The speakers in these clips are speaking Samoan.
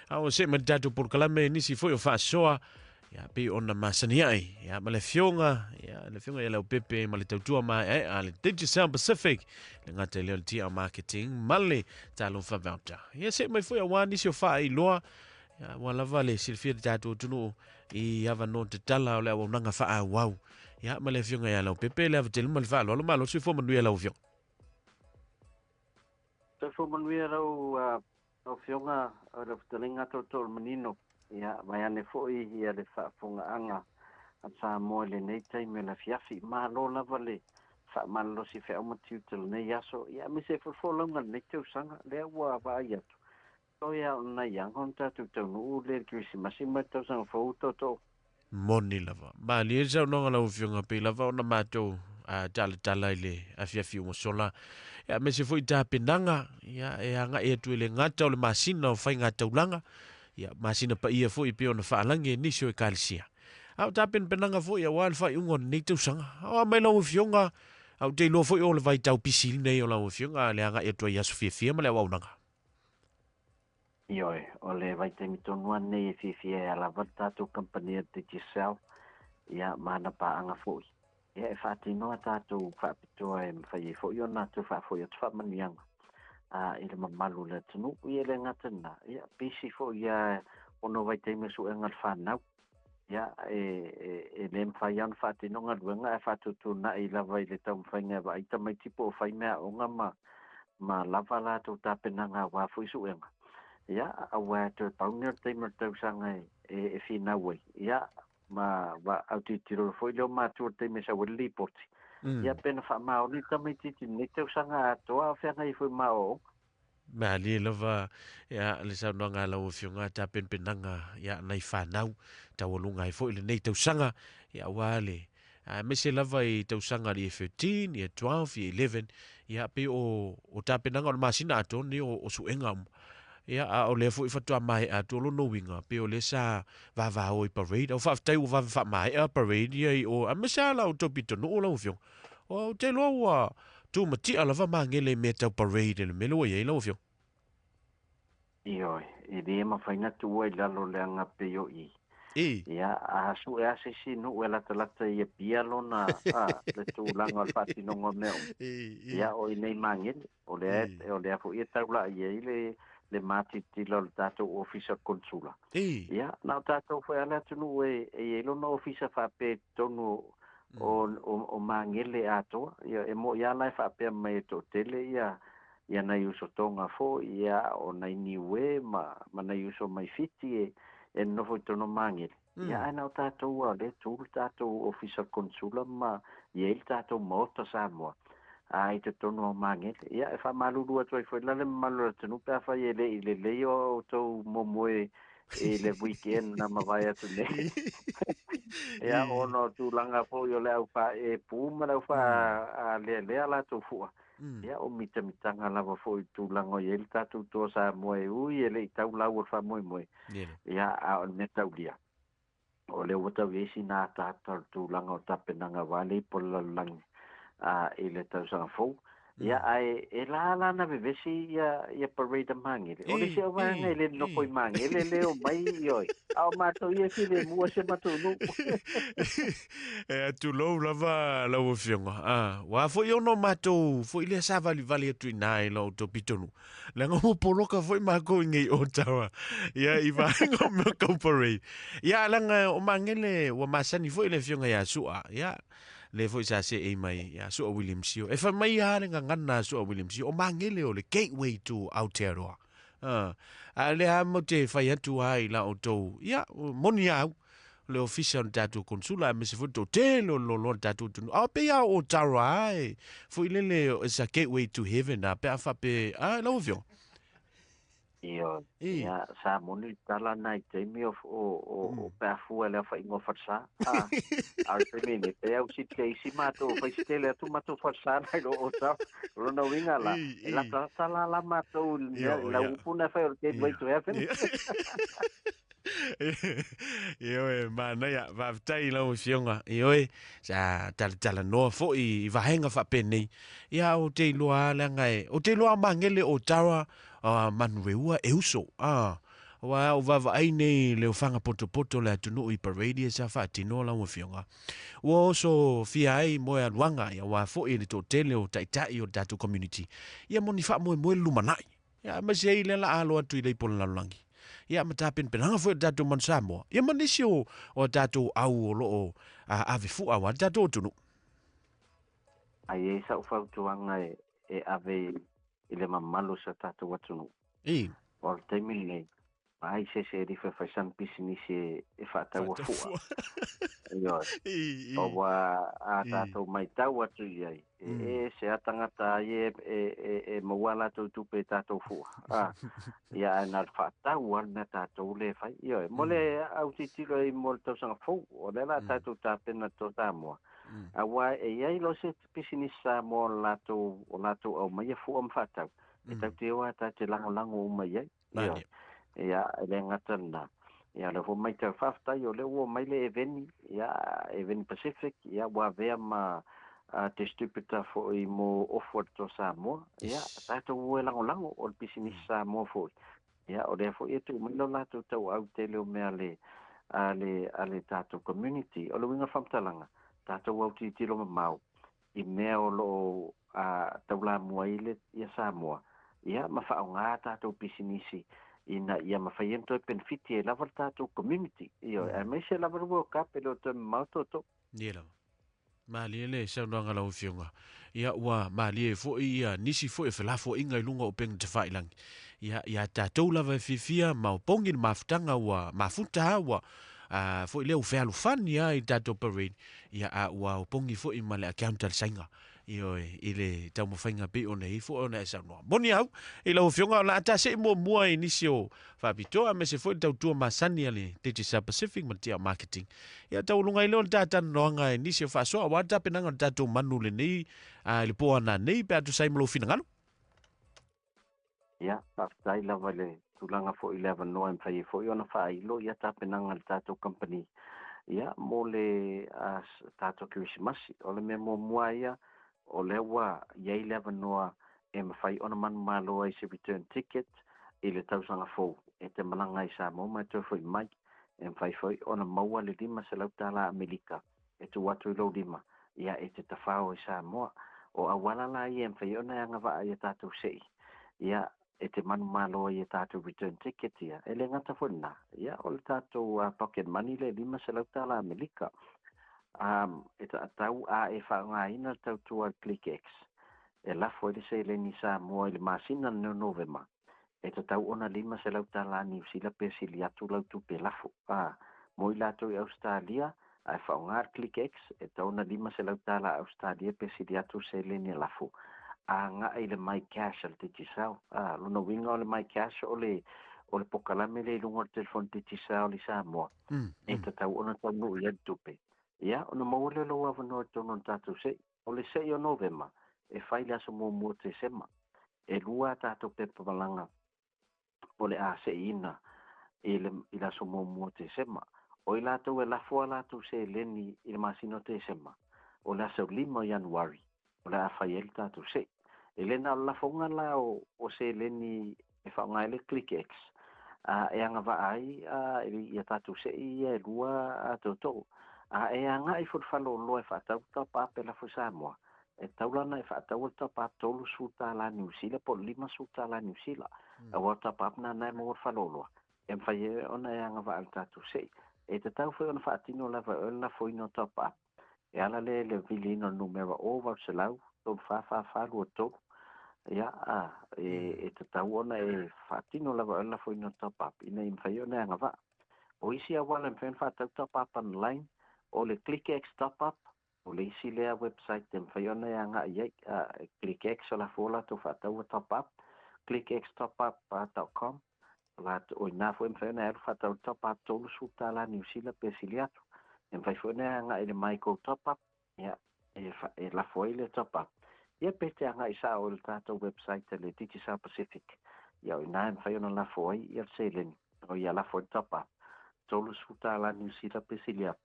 A ua see mai le tatou polokalame i nisi foi o faasoa, ia, pei ona masani ai, ia, ma le afioga, ia, le afioga ia Leaupepe ma le tautua maeaea a le Digicel Pacific, le gata i lea o le TR Marketing ma le Talofa Voucher. Ia, see mai foi aua nisi o faailoa, ia, ua lava le silafia le tatou atunuu i avanoa tatala o le auaunaga faaauau. Ia, ma le afioga ia Leaupepe, le ava tele ma le faaaloalo, malo le soifua manuia lau afioga. Soifua manuia lau Afioga o le fetalaiga tootoo o le manino, ia vaeane foi ia le faafofogaaga a Samoa i lenei taimi o le afiafi. Malo lava le faamalolosi feau ma tiute o lenei aso, ia aemaise ai foi le folauga o lenei tausaga. Lea ua vaai atu, toe lava o nai aga ona tatou taunuu lea i le Kerisimasi ma le tausaga fou tootoo. Moni lava. Malie le saunoaga lau Afioga, pei lava ona matou talatala i le afiafi ua sola. Ia, aemaise foi tapenaga, ia, e agai atu i le gata o le masina o faigataulaga, ia, masina paia foi pei ona faalagi e nisi o ekalesia. A o tapenapenaga foi aua le faaiuga o lenei tausaga. Aua mai lau Afioga, a ou te iloa foi o le vaitau pisi lenei o lau Afioga, le agai atu ai i aso fiafia ma le auaunaga. Ioe, o le vaitaimi tonu lava lenei e fiafia ai lava le tatou kamupani a Digicel, ia, ma ana paaga foi, ia, e faatino a tatou faapitoa e mafai ai foi ona toe faafoi atu faamanuiaga i le mamalu o le atunuu. Ia, e le gata i lena, ia, pisi foi ia ona o vaitaimi o suega a le fanau, ia, e le mafai lava ona faatino galuega ae faatuutuunai lava i le taumafaiga e vaai tamaiti po o fai meaaoga ma lava latou tapenaga aua foi suega. Ia, aua e toe pau lenei o le taimi o le tausaga e finau ai. Ia, ma autilotilo foi lea o matua i le taimi e sau ai le lipoti. Ia, pe na faamaoni le tamaitiiti i lenei tausaga atoa a o feagai ai foi ma aoaoga. Malie lava ia le saunoaga a lau Afioga tapenapenaga ia nai fanau taualuga ai foi lenei tausaga ia aua le aemaise lava i tausaga le Year 13, Year 12, Year 11 ia pei o o tapenaga o le masina atoa lenei o suega uma. Ia a o lea foi faatoa maea atu o lona uiga pei o lea sa vavao i parade. Au faafetai ua vave faamaea parade ia i o aemaise lava la outou pitonuu lau Afioga. Ou te iloa ua tumatia lava Magele i mea tau parade i le mea lea ua i ai lau Afioga. Ioe, e le mafai ona tuua i lalo leaga pei o i. I. Ia, a sue lava se isi nuu e latalata i Apia lona, a, le tulaga o le faatinoga o mea uma. I, i. Ia, o i inei i Magele, o lea, I. o lea foi e taulai ai le matilotilo a le tatou Ofisa o le Konesula. I. Ia, na o tatou foi lava le atunuu e i ai lona ofisa faapea i totonu o Magele atoa. Ia, e moni lava la e faapea mai e toatele ia nai uso Tonga foi, ia, o nai Niue ma nai uso mai Fiti e nonofo i totonu o Magele. Ia, ae na o tatou lava o lea e tu le tatou Ofisa o le Konesula ma i ai le tatou Maota Samoa i totonu o Magele. Ia, e faamalulu atu ai foi la le mamalu o le atunuu pe afai e le i lelei o outou momoe i le weekend na mavae atu nei. Ia, ona o tulaga foi o le au faaepu ma le au faalealea latou fua. Ia, o mitamitaga lava foi i tulaga o i ai le tatou toa Samoa e ui e le i tau lau o le faamoemoe. Ia, a o le mea taulia, o lea ua tau i ai sina ataata o le tulaga o tapenaga aua le ipu o le lalolagi i le tausaga fou. Ia, ae e la la na vevesi ia parade a Magele. O le isi au vaega e le nonofo i Magele le omai ioe. A o matou ia e filemu a si o matou nuu. E atulou lava lau Afioga. Ua foi ona o matou foi lea savalivali atu i ina i la outou pitonuu. Leaga ua poloka foi makou i nei Ottawa. Ia, i vaega o mea tau parade. Ia, leaga o Magele ua masani foi le Afioga ia Sua. Ia, le foi sa seei mai ia Sua William Sio. E fai mai lava le gagana a Sua William Sio, o Magele o le gateway to Aotearoa. A lea lava matou te fai atu lava i la outou, ia, moni au, le ofisa o le tatou konsula, aemaise foi le toatele o le loaloa o le tatou atunuu. A pei lava o Ottawa lava e foi lele, it's a gateway to heaven a pe a faapea, a lau Afioga. Ioe. Ia, sa moni le tala na i taimi o pe a fua i le aofaiga o falesa. A o le taimi nei, pei au sili te isi matou, fai se tele atu matou falesa nai lo Ottawa. O lona uiga la, e latalata la la matou i le mea, lau upu na e fai o le gateway to heaven. Ioe, manaia, faafetai i lau Afioga. Ioe, sa talatalanoa foi i vaega faapenei. Ia, ou te iloa lava leaga e, ou te iloa Magele o Tara Manureua e uso. Aua a ou vaavaai nei i le ofaga potopoto o le atunuu i parade ia sa faatinoa lau Afioga, ua oso fia ai moe aluaga aua foi le toatele o taitai o le tatou community ia mo ni faamoemoe le lumanai. Ia, aemaise ai lea la a alo atu i le ipu o le lalolagi, ia ma tapenapenaga foi o le tatou Manu Samoa, ia ma nisi o a tatou au o lo o ave fua aua le tatou atunuu. A i ai sa'u fautuaga e ave i le mamalu o si o tatou atunuu. O le taimi lenei, ai se isi e le fai fai sana pisinisi e faataua fua. Ioe. Ua a tatou matau atu i ai, e ese lava tagata ai e maua a latou tupe i tatou fua. Ia ae na o le faatau lava le mea tatou lea e fai. Ioe. Mo le autilotilo ai mo le tausaga fou, o lea o le a tatou tapena i le Samoa. Aua e i ai loa se pisinisi Samoa o latou aumaia fua ma faatau, e tatou te o lava tatou te lagolago uma i ai. Ioe. Ia, e le gata lena. Ia, o lea foi matau, faafetai o lea ua omai le Eveni, ia, Eveni Pacific, ia, ua avea ma distributor foi mo ofu a le Toa Samoa. Ia, tatou o e lagolago, o le pisinisi Samoa foi. Ia, o lea foi e tuu mai lo latou tauau tele o mea a le tatou community. O le uiga o le faamatalaga, tatou autilotilo mamao i mea o lo o taulamua ai le ia Samoa, ia ma faaaoga tatou pisinisi ina ia mafai ai ona toe penefiti ai lava le tatou community. Ioe, aemaise lava le World Cup e le o toe mamao toto. Ia lava. Malie le saunoaga lau Afioga. Ia ua malie foi ia nisi foi o felafoaiga i luga o upega tafailagi. Ia ia tatou lava e fiafia ma opogi le mafutaga ua mafuta a ua foi lea ua fealofani a i tatou parade. Ia a ua opogi foi ma le account a le saiga. Ioe, i le taumafaiga pei ona i ai foi ona e saunoa. Moni au i lau Afioga, o le a tasei muamua i nisi o faapitoa, aemaise foi le tautua masani a le Digicel Pacific ma le TL Marketing. Ia taualuga ai lea o le talanoaga i nisi o faasoa aua le tapenaga o le tatou manu lenei i le po ana nei pe a tusa ai ma lou finagalo. Ia, faafetai lava i le tulaga foi i le avanoa e mafai ai foi ona faailo ia tapenaga a le tatou kamupani ia mo le tatou Kerisimasi. O le mea muamua ia, o lea ua i ai le avanoa e mafai ona manumalo ai se return ticket i le tausaga fou e te malaga ai Samoa ma e toe foi mai. E mafai foi ona maua le $500 Amerika e tuu atu i lou lima ia e te tafao i Samoa. O auala la ia e mafai ona e agavaa ia tatou se'i ia e te manumalo ai e tatou return ticket ia. E le gata foi lena, ia o le tatou pocket money le $500 Amerika. E tau a e faaaogaina le tautua le ClickX e lafo ai le seleni Samoa i le masina lenei o Novema, e tatau ona $500 Niu Sila pe sili atu lau tupe lafo. Mo i latou i Ausetalia, ae faaaoga le ClickX, e tatau ona $500 Ausetalia pe sili atu seleni e lafo agai i le My Cash a le Digicel. Lona uiga o le My Cash o le pokalame lea i luga o le telefoni Digicel i Samoa, e tatau ona taunuu i ai le tupe. Ia, ona maua lea o lou avanoa i totonu o le tatou se'i. O le se'i o Novema, e fai le aso 1 o Tesema. E lua a tatou pepa malaga o le a se'iina i le aso 1 o Tesema. O i latou e lafo a latou seleni i le masina o Tesema, o le aso 5 o Ianuari, o le a fai ai le tatou se'i. E le na o le lafoga la o seleni e faaaoga ai le ClickX, e agavaa ai ia tatou se'i ia e lua tootoo. A e agai foi i le faleoloa e faatau top up e lafo i Samoa, e tatau la ona e faataua le top up $30 Niu Sila po o le $50 Niu Sila. Aua o le top up lena e maua i le faleoloa, e mafai ai ona e agavaa i le tatou se'i. E tatau foi ona faatino lava e oe le lafoina o top up. E ala lea i le viliina o le numera o 800 3444 23. Ia, e tatau ona e faatino lava e oe le lafoina o top up ina ia mafai ona e agavaa. O isi auala e mafai ona faatau top up online, o le ClickX top up, o le isi lea website e mafai ona e agai i ai. ClickX o la fua latou faataua top up, clickxtopup.com. O ina foi e mafai ona e alu faatau top up $30 Niu Sila pe sili atu. E mafai foi ona e agai i le MyGo top up, ia, e lafo ai le top up. Ia pe te agai sao i le tatou website le Digicel Pacific. Ia o ina e mafai ona lafo ai ia le seleni. O ia lafo ai le top up $30 Niu Sila pe sili atu.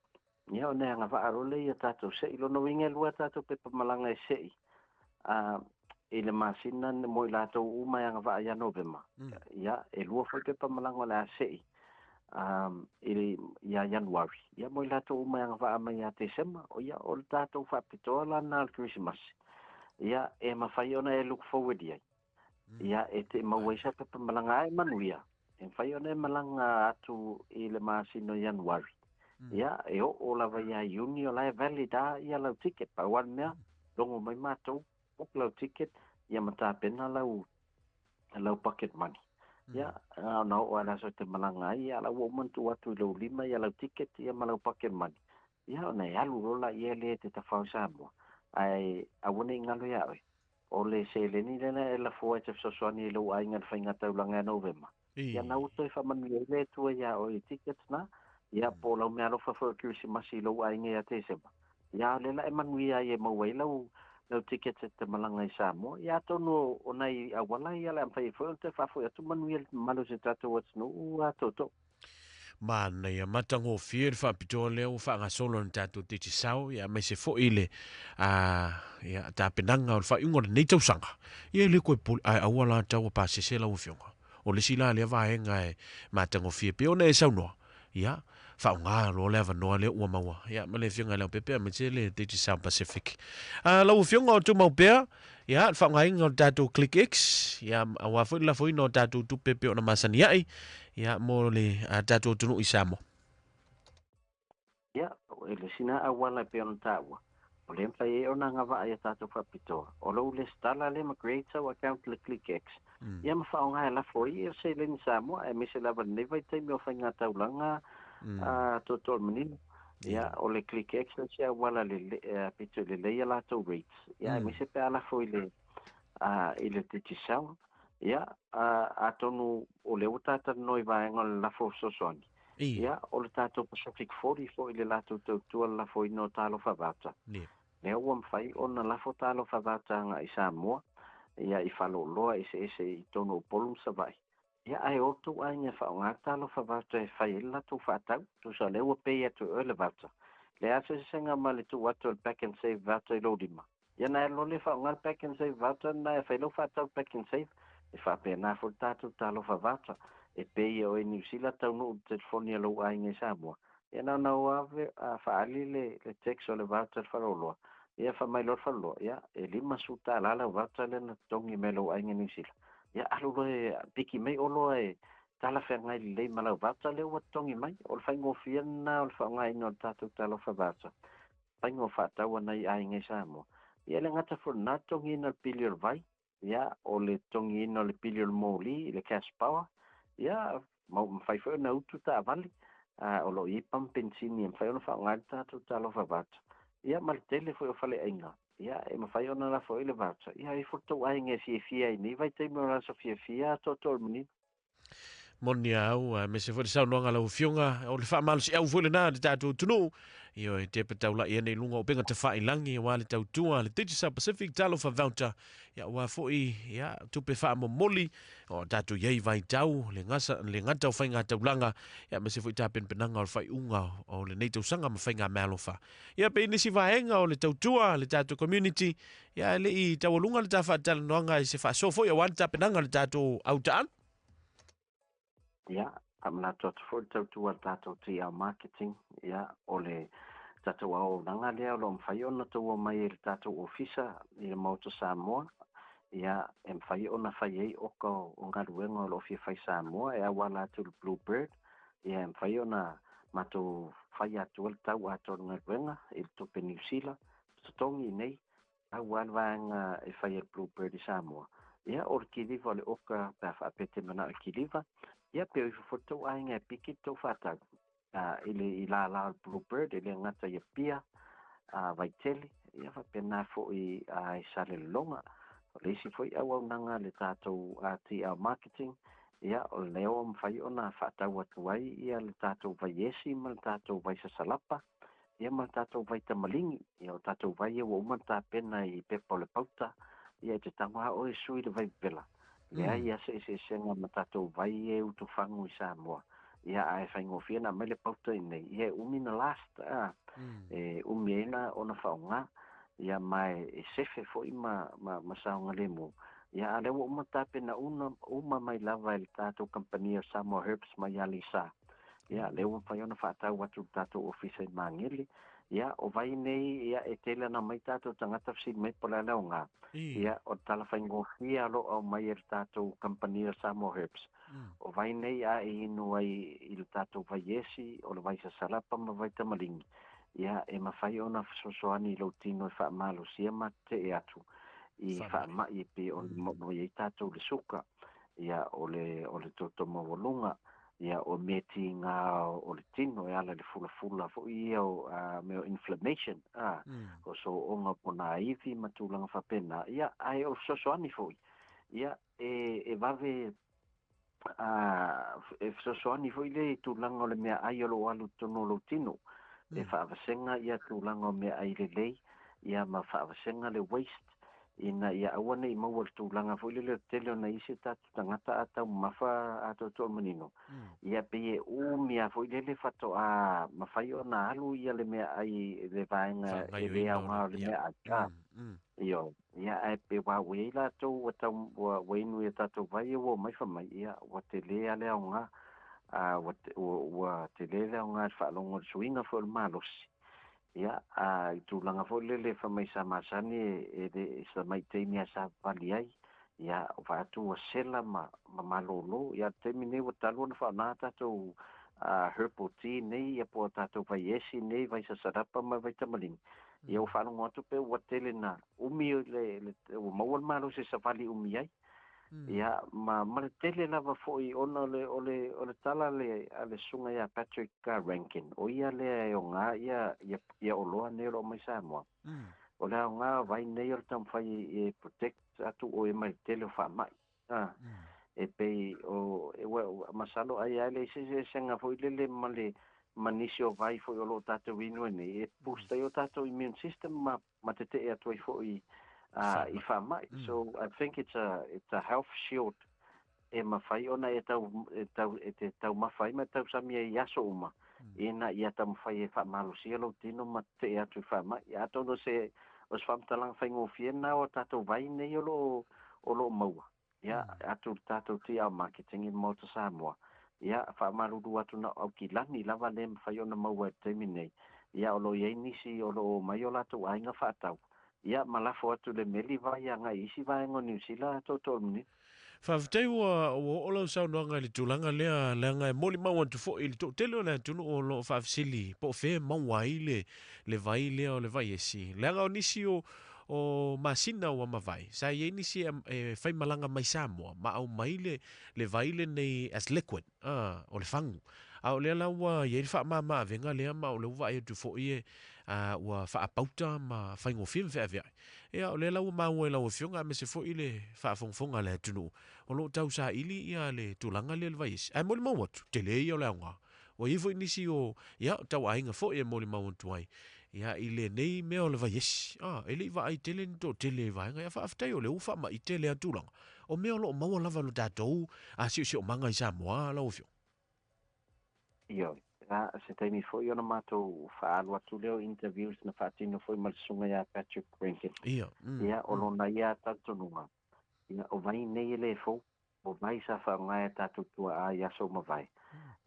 Ia ona e agavaa loa lea ia tatou se'i. Lona uiga e lua tatou pepa malaga e se'i. i le masina mo i latou uma e agavaa ia Novema. Ia, e 2 foi pepa malaga o le a se'i i ia Ianuari. Ia, mo i latou uma e agavaa mai ia Tesema. O ia, o le tatou faapitoa lana o le Kerisimasi. Ia, e mafai ona e look forward i ai. Ia, e te maua ai sa pepa malaga ae manuia. E mafai ona e malaga atu i le masina o Ianuari. Ia, e oo lava ia Iuni o la e valid a ia lau ticket. Pau lava le mea, logo mai matou, book lau ticket, ia ma tapena lau pocket money. Ia, ona oo lava le aso e te malaga ai, ia la ua uma ona tuu atu i lou lima ia lau ticket ia ma lau pocket money. Ia, ona e alu loa laia lea e te tafao i Samoa. Ae aua ne i galo ia oe. O le seleni lena e lafoa e te fesoasoani i lou aiga i le faigataulaga ia Novema. Ia na ua toe faamanuia ai le Atua ia oe i tickets na. Ia, po o lau meaalofa foi o le Kerisimasi i lou aiga ia Tesema. Ia, o lea la e manuia ai e maua ai lau ticket e te malaga i Samoa. Ia, atonu o nai auala ia le a mafai ai foi ona toe faafoi atu manuia le mamalu o si o tatou atunuu atoatoa. Manaia matagofie le faapitoa lea ua faagasolo e le tatou Digicel, ia aemaise foi le ia, tapenaga o le faaiuga o lenei tausaga. Ia e le toe pule, ae aua la tau ua pasese lau afioga. O le isi la lea vaega e matagofie pei ona e saunoa, ia, faaaoga loa le avanoa lea ua maua. Ia, ma le afioga i Leaupepe aemaise le Digicel Pacific. Lau afioga o tumau pea, ia, le faaaogaina o le tatou ClickX, ia, aua foi le lafoina o tatou tupe pei ona masani ai, ia, mo le tatou atunuu i Samoa. Ia, e le isi na auala e pei ona taua, o lea mafai ai ona agavaa ia tatou faapitoa. O lou lesitala lea ma create sau account i le ClickX, ia ma faaaoga e lafo ai ia seleni Samoa, aemaise lava i lenei vaitaimi o faigataulaga toatoa o le manino. Ia, o le ClickX le isi auala pito i lelei ia latou rates. Ia, aemaise pe a lafo i le Digicel. Ia, atonu o lea ua tatalanoa i vaega o le lafo fesoasoani. Ia, o le tatou Pacific 40 foi i le latou tautua le lafoina o talofa voucher. Lea ua mafai ona lafo talofa voucher agai i Samoa, ia i faleoloa eseese i totonu o Upolu ma Savaii. Ia, ae o outou aiga e faaaoga talofa voucher e fai ai le latou faatau. Tusa o lea ua pay atu e oe le voucher. Le a sesesega ma le tuu atu o le pack and save voucher i lou lima. Ia na e alu loa lea faaaoga le pack and save voucher na e fai lau faatau pack and save. E faapena foi le tatou talofa voucher. E pay e oe i Niu Sila taunuu i le telefoni a lou aiga i Samoa. Ia na ona o ave faaali le text o le voucher i le faleoloa. Ia faamai loa le faleoloa. Ia e $50 lau voucher lea na totogi mai e lou aiga i Niu Sila. Ia alu loa e piki mai oloa e talafeagai lelei ma lau voucher lea ua totogi mai. O le faigofie lena o le faaaogaina o le tatou talofa voucher. Faiga o faatau a nai aiga i Samoa. Ia le gata foi lena totogiina o le pili o le vai. Ia, o le totogiina o le pili o le moli, le cash power. Ia, mafai foi ona utu taavale. O lo o i ai pamu penisini e mafai ona faaaoga le tatou talofa voucher. Ia, ma le tele foi o faleaiga. Ia, e mafai ona lafo ai le voucher. Ia, e ifo le tou aiga e fiafia ai nei vaitaimi o le aso fiafia atoatoa o le manino. Moni au, aemaise foi le saunoaga a lau Afioga, o le faamalosiau foi lena i le tatou atunuu. Ioe, tepa taulai ane i luga o upega tafailagi aua le tautua a le Digicel Pacific Talofa Voucher, ia aua foi ia tupe faamomoli o tatou i ai vaitau le gasa le gata o faigataulaga, ia aemaise foi tapenapenaga o le faaiuga o lenei tausaga ma faigameaalofa. Ia pei nisi vaega o le tautua a le tatou community, ia e le i taualuga le ta faatalanoaga i se faasoa foi aua le tapenaga o le tatou autaaalo. Ia, faamanatu atu foi le tautua a le tatou TL Marketing, ia, o le tatou auaunaga lea o lo o mafai ona taua mai e le tatou ofisa i le Maota Samoa, ia, e mafai ona fai ai oka o galuega o lo o fia fai Samoa e auala atu i le Bluebird, ia, e mafai ona matou fai atua le tau atoa o le galuega i le tupe Niu Sila, totogi nei, aua le vaega e fai e le Bluebird i Samoa. Ia, o le kiliva o le oka pe a faapea te manao i kiliva, ia, pe o ifo foi le tou aiga e piki le tou faatau i le i lala o le Bluebird, e le gata i Apia, Vaitele, ia faapena foi i Salelologa. O le isi foi auaunaga a le tatou TL Marketing, ia, o lea ua mafai ona faatau atu ai ia le tatou vaiesi ma le tatou vaisasalapa, ia ma le tatou vai tamaligi. Ia o tatou vai ia ua uma ona tapena i pepa o le pauta, ia e te tago lava oe e sui le vai vela. Leai lava se eseesega ma tatou vai ia e utufagu i Samoa. Ia ae faigofie ona aumai le pauta i inei, ia e umi na last, e umi ai ona faaaoga. Ia ma e sefe fo'i ma saogalemu. Ia a lea ua uma tapena uma mai lava e le tatou kamupani o Samoa Herbs mai Aleisa. Ia lea ua mafai ona fa'atau atu le tatou ofisa i Magele. Ia o vai nei, ia e tele ana mai tatou tagata fesili mai po o le a le aogā. Ia o le tala faigofie a lo'o aumai e le tatou kamupani o Samoa Herbs. O vai nei a e inu ai i le tatou vaiesi, o le vai sasalapa ma vai tamaligi. Ia e mafai ona fesoasoani i lou tino e fa'amalosia ma te'e atu i fa'ama'i e pei ona mm. i ai tatou le suka, ia o le toto maualuga, ia o mea tigā o le tino e ala le fulafula fo'i ia o mea o inflammation, o so'oga ponaivi ma tulaga faapena. Ia ae o le fesoasoani fo'i ia e vave e fesoasoani fo'i le i tulaga o le mea ai o lo'o alu totonu o lou tino e fa'avasega ia tulaga o mea ai lelei, ia ma fa'avasega le waste ina ia aua ne'i maua le tulaga foi lele o tele ona isi tatou tagata a taumamafa atoatoa manino. Ia pei e umi a foi lele fato'a mafai ona alu ia le mea ai le vaega e lē aogā o le mea ai a io. Ia ae pe ua ua iai latou ua tau ua inu ia tatou vai ua omai famai ia ua telē a le aogā ua telē le aogā i le faalogo le suiga foi o le malosi. Ia a i tulaga foi lele famai sa masani e le sa mai taimi a savavali ai, ia o vaatu ua sela ma malōlō. Ia le taimi nei ua talu ona fa'aoga tatou herbal tea nei, ia po o tatou vaiesi nei, vai sasalapa ma vai tamaligi, ia ua faalogo atu pe ua tele na umi le ua maua le malosi e savali umi ai. Ia ma le tele lava fo'i ona o le tala le a le susuga ia Patrick Rankin, o ia lea e ogā ia oloa nei o lo'o mai Samoa. O le aogā vai nei o le taumafai e protect atu oe mai le tele o fa'ama'i a e pei o e ua masalo ai a le eseesega foi lele ma le ma nisi o vai foi o lo'o tatou inu ai nei e boost ai o tatou immune system ma tete'e atu ai fo'i i fa'ama'i. So I think it's a health shield e mafai ona e tau e tau e te taumafa ai ma e tausami ai i aso uma ina ia taumafai e fa'amalosia lou tino ma te'e atu i fa'ama'i. Atonu se o se faamatalaga faigofie na o tatou vai nei o lo'o maua ia atu le tatou TL Marketing i le Maota Samoa. Ia fa'amalulu atu na Aukilani lava le mafai ona maua i le taimi nei. Ia o lo'o iai nisi o lo'o mai o latou aiga fa'atau, ia ma lafo atu le meli vai agai isi vaega o Niusila tootoo le. Faafetai ua oo lau saunoaga i le tulaga lea, leaga e molimau atu fo'i i le to'atele o le atunuu o loo faafesili po o fea e maua ai le vai lea o le vaiesi, leaga o nisi o masina ua mavae sa iai nisi e faimalaga mai Samoa ma aumai le vai lenei as liquid, o le fagu, a o lea la ua iai le faamama avega lea ma o le ua vaai atu fo'i e ua faapauta ma faigofie ma feavea'i. Ia o lea la ua maua i lau afioga aemaise fo'i le faafogafoga a le atunuu o loo tausaili ia le tulaga lea le vaiesi, ae molimau atu tele ia o le aogā ua iai foi nisi o ia tauaiga foi e molimau atu ai ia i lenei mea o le vaiesi e lei vaai tele ni to'atele i vaega. Ia faafetai o lea ua faamaite lea tulaga o mea o loo maua lava lo tatou a siosiomaga i Samoa lau afioga. Ioe, a se taimi fo'i ona matou fa'aalu atu lea o interviews na fa'atino foi ma le susuga iā Patrick Rankin. Ia o lona ia talitonuga, ia o vai nei e lē fou, o vai sa fa'aaoga e tatou tua'a i aso mavae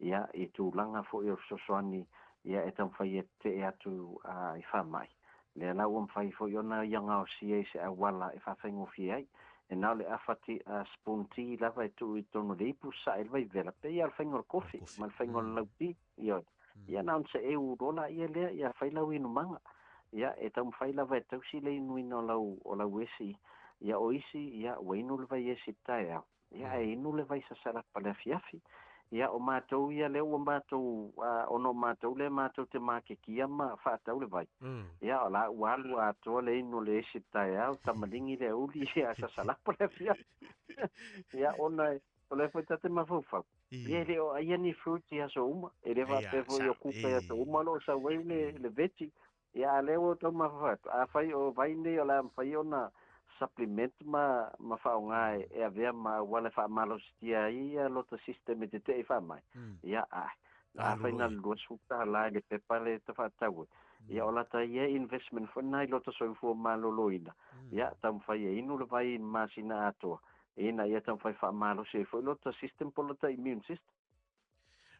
ia i tulaga fo'i o fesoasoani ia e taumafai e te'e atu i fa'ama'i. Lea la ua mafai fo'i ona ia gaosia i se auala e fa'afaigofie ai e na o le afa spoon tea lava e tuu i totonu le ipu sa'e le vaivela pe ia le faiga o le kofi ma le faiga o le lauti. Ioe, ia na ona se'eu loa laia lea ia fai lau inumaga ia e taumafai lava e tausi le inuina o lau esi. Ia o isi ia ua inu le vai esi taeao, ia e inu le vai sasalapa le afiafi. Ia o matou ia lea ua matou ona o matou lea matou te makekia ma fa'atau le vai. Ia o la ua alu atoa le inu le esi taeao, tamaligi le uli, ia sasalapa le afiafi. Ia ona o le foi tate mafaufau ia e le o aia ni fruit i aso uma e le faapea foi o kuka i aso uma lo sau ai le veti. Ia a lea ua tau mafaufau atu afai o vai nei o le a mafai ona supplement ma fa'aaogā e avea ma auala e fa'amalositia ai ia lota system e tete'e fa'amai. Ia ai Afai na le $20 i le pepa le tafaatau ia o lata ia investment foi na i lota soifua malōlōina ia taumafai e inu le vai i le masina atoa ina ia taumafai faamalosi ai foi lota system po o lota immune system.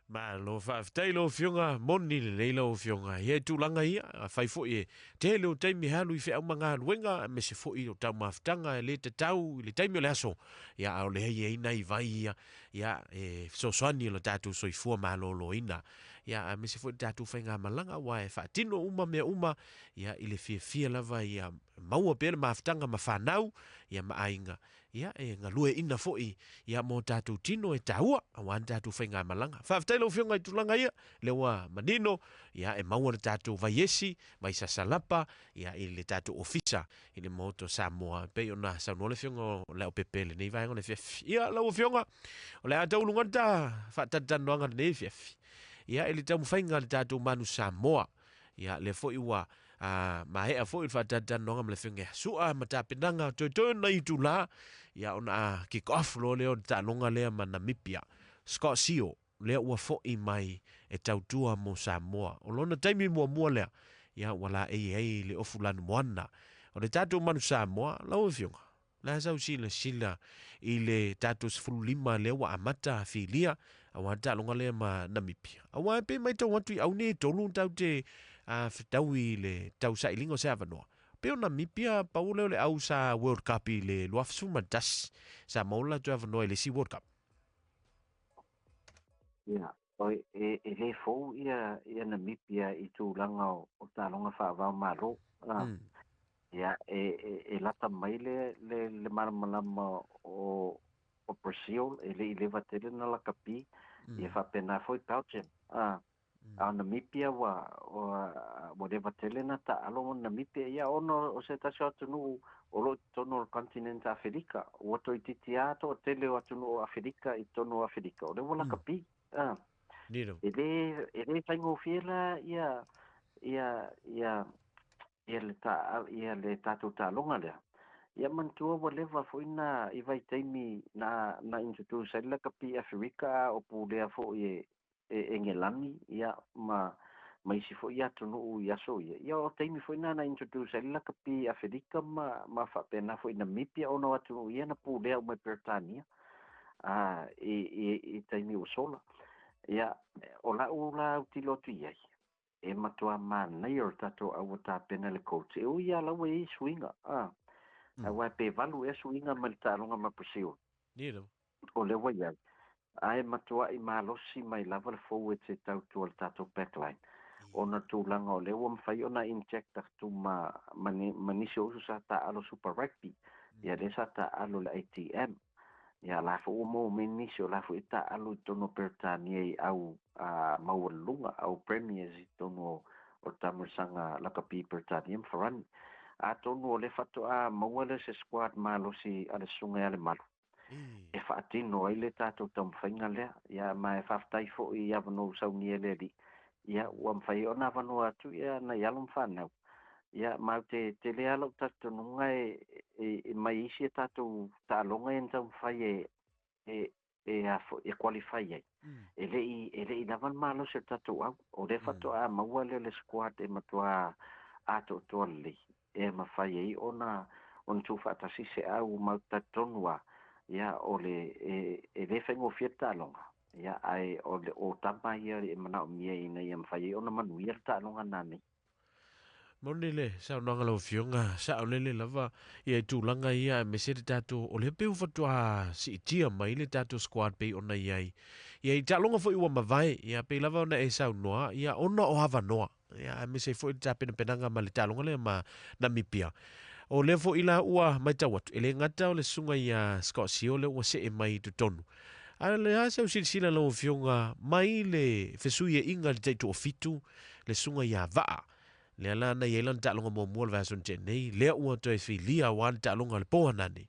Malo faafetai lau Afioga, moni lelei lau Afioga. Ia i tulaga ia, afai foi e tele o taimi e alu i feau ma galuega, aemaise foi o taumafataga e le tatau i le taimi o le aso, ia a o lea e i ai nai vai ia, ia e fesoasoani i lo tatou soifua malōlōina. Ia aemaise foi le tatou faigamalaga aua e faatino uma mea uma, ia i le fiafia lava ia maua pea le mafutaga ma fanau, ia ma aiga. Ia, e galueaiina foi ia mo tatou tino e taua aua ni tatou faigamalaga. Faafetai lau Afioga i tulaga ia, lea ua manino, ia e maua le tatou vaiesi, vai sasalapa, ia i le tatou ofisa i le Maota o Samoa, e pei ona saunoa le Afioga o Leaupepe i lenei vaega o le afiafi. Ia, lau Afioga, o le a tauluga le ta faatalatalanoaga i lenei afiafi, ia i le taumafaiga a le tatou Manu Samoa. Ia, lea foi ua maea foi le faatalatalanoaga ma le Afioga ia Sua ma tapenaga toetoe o nai itula, ia ona a kick off loa lea o le taaloga lea ma Namibia. Scott Sio, lea ua foi mai e tautua mo Samoa. O lona taimi muamua lea, ia ua laei ai le ofu lanumoana. O le tatou Manu Samoa, lau Afioga, Le a sau silasila i le tatou 15 lea ua amata filia aua le taaloga lea ma Namibia. Aua e pei matau atu i au nei e tolu tatou te fetaui i le tausailiga o se avanoa. Pei o Namibia pau lea o le au sa World Cup i le 2011 sa maua le latou avanoa i le isi World Cup. Ia, e le fou ia Namibia i tulaga o taaloga faava o Malo. Ia, e lata mai le malamalama o Brazil, e le i leva tele na lakapi, ia faapena foi Belgium. A o Namibia ua leva tele na taalo ma Namibia, ia ona o se tasi o atunuu o lo o i totonu o le continent Aferika, ua toeitiiti lava toatele o atunuu o Aferika i totonu o Aferika, o lea ua lakapi. E le faigofie la ia le tatou taaloga lea. Ia manatua ua leva foi na i vaitaimi na introduce ai le lakapi Aferika a o pulea foi e Engelani ia ma isi foi atunuu i aso ia. Ia o taimi foi na introduce ai le lakapi Aferika ma faapena foi Namibia ona o atunuu ia na pulea uma e Peretania i taimi ua sola. Ia o lau la autilo atu i ai, e matua manaia o le tatou au tapena le coach. E ui ia laua e i suiga. Aua pe 8 ea suiga ma le taaloga ma Brazil. O le ua iai. Ae matuai malosi mai lava le forwards e tautua le tatou backline. Ona tulaga o lea ua mafai ona inject atu ma nisi o uso sa taalo Super Rugby. Ia lea sa taalo le ATM. Ia la foi ua maua mai nisi o la foi e taalo i totonu o Peretania i au maualuluga, au premiers i totonu o taamilosaga lakapi Peretania ma Farani. Atonu o le faatoa maua lea se squad malosi a le susuga ia Lemalu e faatino ai le tatou taumafaiga lea. Ia ma e faafetai foi i avanoa ua saunia e le Alii. Ia ua mafai ona avanoa atu ia nai alo ma fanau. Ia ma ou te tele lava lou talitonuga e mai isi a tatou taaloga ia na taumafai e qualify ai. E le i lava le malosi o le tatou au. O lea faatoa maua lea o le squad e matua atoatoa lelei. E mafai ai ona tuufaatasi se au ma ou te talitonu lava. Ia o le e le faigofie le taaloga. Ia ae o le o tama ia e manaomia ina ia mafai ai ona manuia le taaloga nanei. Moni le saunoaga lau Afioga, saolele lava ia i tulaga ia aemaise le tatou, o lea pei ua faatoa siitia mai le tatou squad pei ona i ai. Ia i taaloga foi ua mavae, ia pei lava ona e saunoa, ia ona o avanoa. Ia aemaise foi le tapenapenaga ma le taaloga lea ma Namibia. O lea foi la ua matau atu, e le gata o le susuga ia Scott Sio lea ua see mai i totonu. A o le a sau silasila lau Afioga mai le fesuiaiga i le taitoafitu, le susuga ia Vaa. Lea la na i ai lana taaloga muamua o le vaiaso na tea nei, lea ua toe filia aua le taaloga a le po anane.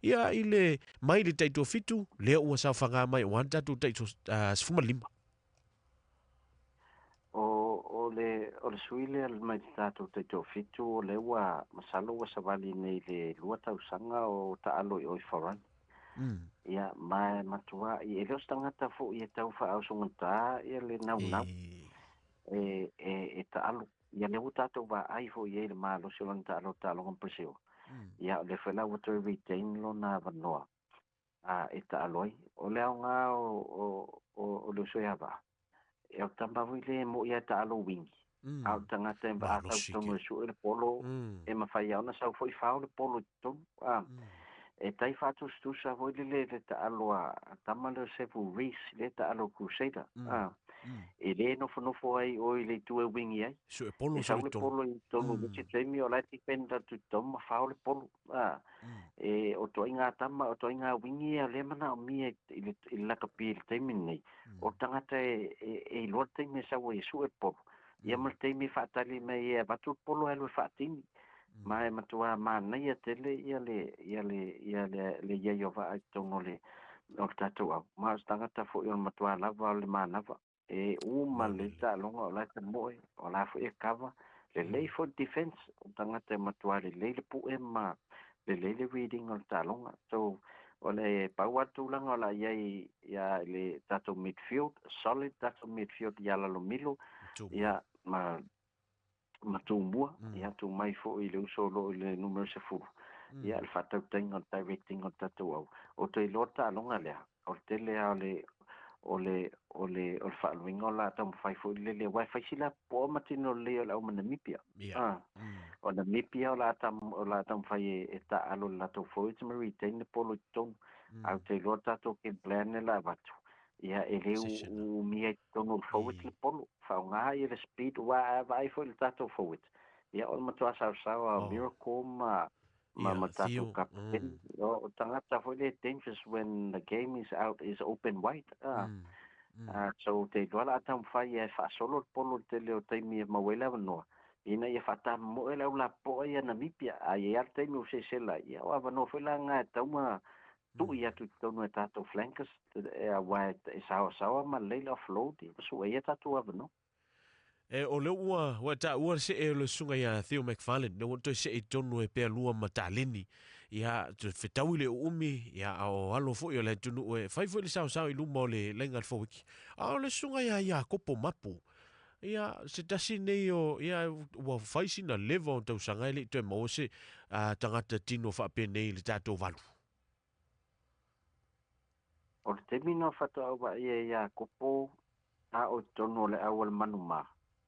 Ia i le mai le taitoafitu, lea ua saofaga mai aua le tatou taito-15. O le sui lea mai le tatou taitoafitu, o lea ua masalo ua savali nei le 2 tausaga o taalo i oi Farani. Ia ma e matua'i e le o se tagata fo'i e tau fa'aaosogata ia le naunau e ta'alo. Ia lea ua tatou vaai fo'i ai le malosi o lana ta'alo ta'aloga ma Brazil. Ia o lea foi la ua toe retain lona avanoa e ta'alo ai. O le aogā o le uso ia va'a, e o tama foi le mo'i a e ta'alo wingi. A o le tagata e vaatau tonu e su'e le polo, e mafai a ona sau fo'i fao le polo i totonu. E tai fa'atusatusa foi lele le ta'alo a tama lea o Sevu Reece le ta'alo Crusader. E lē nofonofo ai oe i le itu e wingi ai. Su'e polo e sau le polo i totonu i le taimi o la e defend atu i totonu ma fao le polo. E o toaiga tama o toaiga wingi ia lea mana'omia i le lakapi i le taimi lenei. O le tagata e iloa le taimi e sau ai e su'e le polo. Ia ma le taimi e fa'atali mai e avatu le polo e alu e fa'atini. Ma e matuā manaia tele ia le ia le ia le le iai o va'a i totonu o le o le tatou au. Ma o se tagata fo'i o le matuā lava o le manava. E uma le ta'aloga o la e tamo'e, o la foi e kava. Lelei foi le defense, o tagata e matuā lelei le pu'e ma lelei le reading o le ta'aloga. So, o le pau a le tulaga o la iai ia i le tatou midfield, solid tatou midfield ia Lalomilo, ia ma ma Tumua, ia tuu mai fo'i le uso o lo'o i le numera 10. Ia le fa'atautaiga o le directing o le tatou au. O toe iloa le ta'aloga lea, o le tele a o le o le o le o le fa'aluaina o la taumafai fo'i lele aua e fai sila po'a ma tino lelei o le au ma Namibia. O Namibia o la tam o la taumafai e ta'alo le latou forwards ma retain le polo i totonu. Ae ou te iloa le tatou game plan le la avatu. Ia e le umia i totonu o le forwards le polo. Fa'aoga ia le speed aua a vaai foi le tatou forwards. Ia o le matuā saosaoa o Miracle ma ma tatou captain. O tagata foi le dangerous when the game is out is open wide. So te iloa la a taumafai e fa'asolo le polo i le tele o taimi e maua ai le avanoa. Ina ia fa'atamomo'e le au lapopo'a ia Namibia. A iai a le taimi ua sesela ia o avanoa foi la gā e tauma tu'i atu i totonu e tatou flankers auā e saoasaoa ma lelei le offload ma su'e ai a tatou avanoa. E o lea ua ua ta'ua le se'e o le susuga ia Theo McFarlane, lea ua toe se'e i totonu e pealua ma taleni. Ia, toe fetaui le uumi, ia, a o alo foi o le atunuu e fai foi le saosao i luma o le laina le Fowiki. A o le susuga ia Iakopo Mapu, ia, se tasi nei o, ia, ua fai sina leva o tausaga e le i toe maua se tagata tino faapenei i le tatou valu. O le taimi na faatoa vaai ai ia Iakopo a o i totonu o le au a le Manumā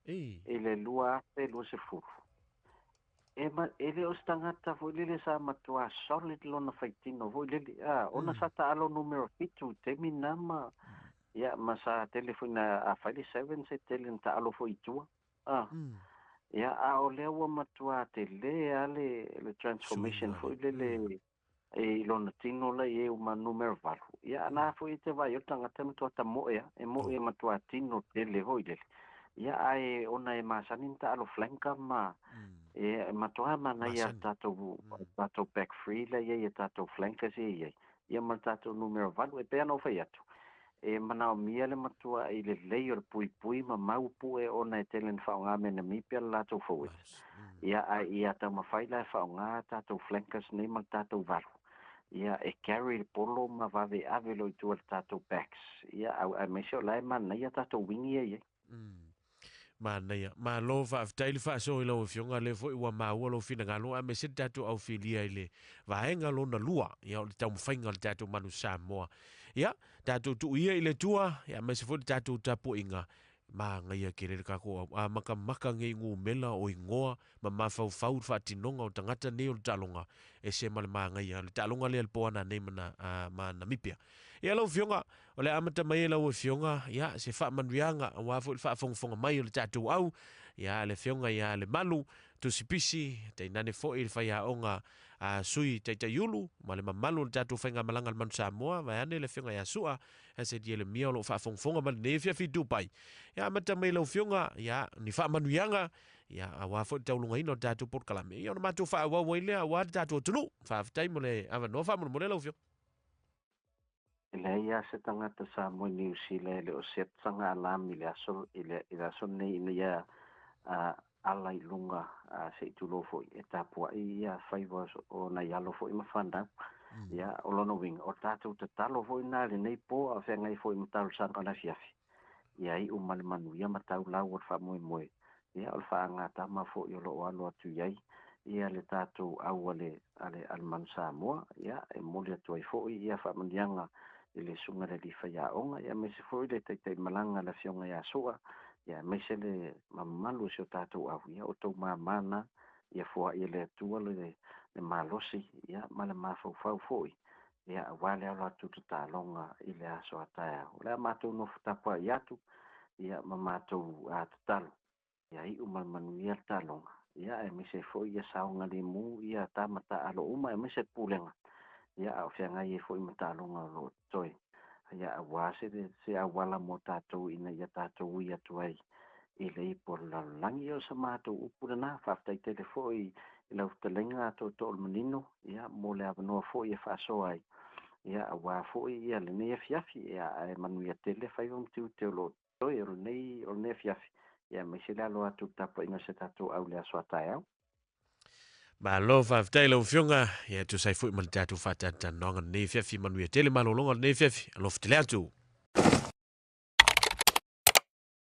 i le 2020. E, ma, e le o se tagata foi lele sa matuā solid lona faitino foi lele. A, ona sa ta'alo numera 7 i taimi na ma, ia, ma sa tele foi na a fai le sevens e tele na ta'alo foi i tua. A, ia, a o lea ua matuā telē a le transformation foi lele e i lona tino la i e ma numera 8. Ia, ana foi e te vai o le tagata e matuā tamo'e a, e mo'i e matuā tino tele foi lele. Ia, ae ona e masani na ta'alo flanker ma e matuā manaia tatou tatou back three la iai e tatou flankers ia iai. Ia ma le tatou numera 8 e pei ona ou fai atu. E manaomia le matua i lelei o le puipui ma mau pu'e ona e tele na fa'aogā me Namibia le latou forwards. Ia ae ia taumafai la e fa'aogā tatou flankers nei ma le tatou valu. Ia e carry le polo ma vave ave loa i tua i le tatou backs. Ia aemaise o la e manaia tatou wingi ia iai. Manaia. Malo faafetai le faasoa i lau Afioga, lea foi ua maua lou finagalo aemaise le tatou aufilia i le vaega lona lua, ia o le taumafaiga o le tatou Manu Samoa. Ia, tatou tuu ia i le Atua, ia aemaise foi le tatou tapuaiga, manaia tele le tatou au a makamaka nei numela o igoa ma mafaufau i le faatinoga o tagata nei o le taaloga, ese ma le manaia. Le taaloga lea le po ana nei ma Namibia. Ia lau Afioga, o le a amata mai e lau Afioga, ia, se faamanuiaga aua foi le faafogafoga mai o le tatou au, ia, le Afioga ia Lemalu Tusipisi, tainane foi le faiaoga a Sui Taitaiulu ma le mamalu o le tatou faigamalaga a le Manu Samoa, vaeane le Afioga ia Sua Hesed Ielemia o lo o faafogafoga mai lenei afiafi i Dubai. Ia, amata mai e lau Afioga, ia, ni faamanuiaga, ia, aua foi le taulugaina o le tatou polokalame. Ia, ona matou faaauau ai lea aua le tatou atunuu. Faafetai mo le avanoa faamolemole lau Afioga. E leai lava se tagata Samoa i Niu Sila e le o set sana alarm i le aso i le, i le aso lenei ina ia ala i luga se'i tulou foi e tapua'i ia faiva o nai alo foi ma fanau. Ia, o lona uiga, o le tatou tatalo foi lena i lenei po a o feagai foi ma talosaga o le afiafi, ia iu ma le manuia ma tau lau o le faamoemoe, ia o le faagatama foi o lo o alo atu i ai ia le tatou au a le, a le, a le Manu Samoa. Ia, e momoli atu ai foi ia faamanuiaga i le Susuga i le Alii Faiaoga, ia aemaise foi le Taitaimalaga le Afioga ia Sua, ia aemaise le mamalu o si o tatou au, ia o outou mama na, ia foai e le Atua le, le malosi, ia, ma le mafaufau foi, ia, aua le alo atu i le taaloga i le aso a taeao. O le a matou nofo tapuai atu, ia, ma matou tatalo, ia iu ma le manuia le taaloga, ia, aemaise foi ia saogalemu ia tama taalo uma, aemaise le pulega, ia, a o feagai ai foi ma taaloga o lo o totoe, ia, aua se, se auala mo tatou ina ia tatou ui atu ai i le ipu o le lalolagi. Ia, o sa matou upu lena. Faafetai tele foi i lau fetalaiga Tootoo o le Manino, ia, mo le avanoa foi e faasoa ai, ia, aua foi ia lenei afiafi, ia, ae manuia tele faiva ma tiute o lo o totoe o lenei, o lenei afiafi, ia, aemaise le alo atu i le tapuaiga a si o tatou au i le aso a taeao. Malo faafetai lau Afioga, ia tusa ai foi ma le tatou faatalatalanoaga lenei afiafi. Manuia tele malologa o lenei afiafi. Alofa tele atu.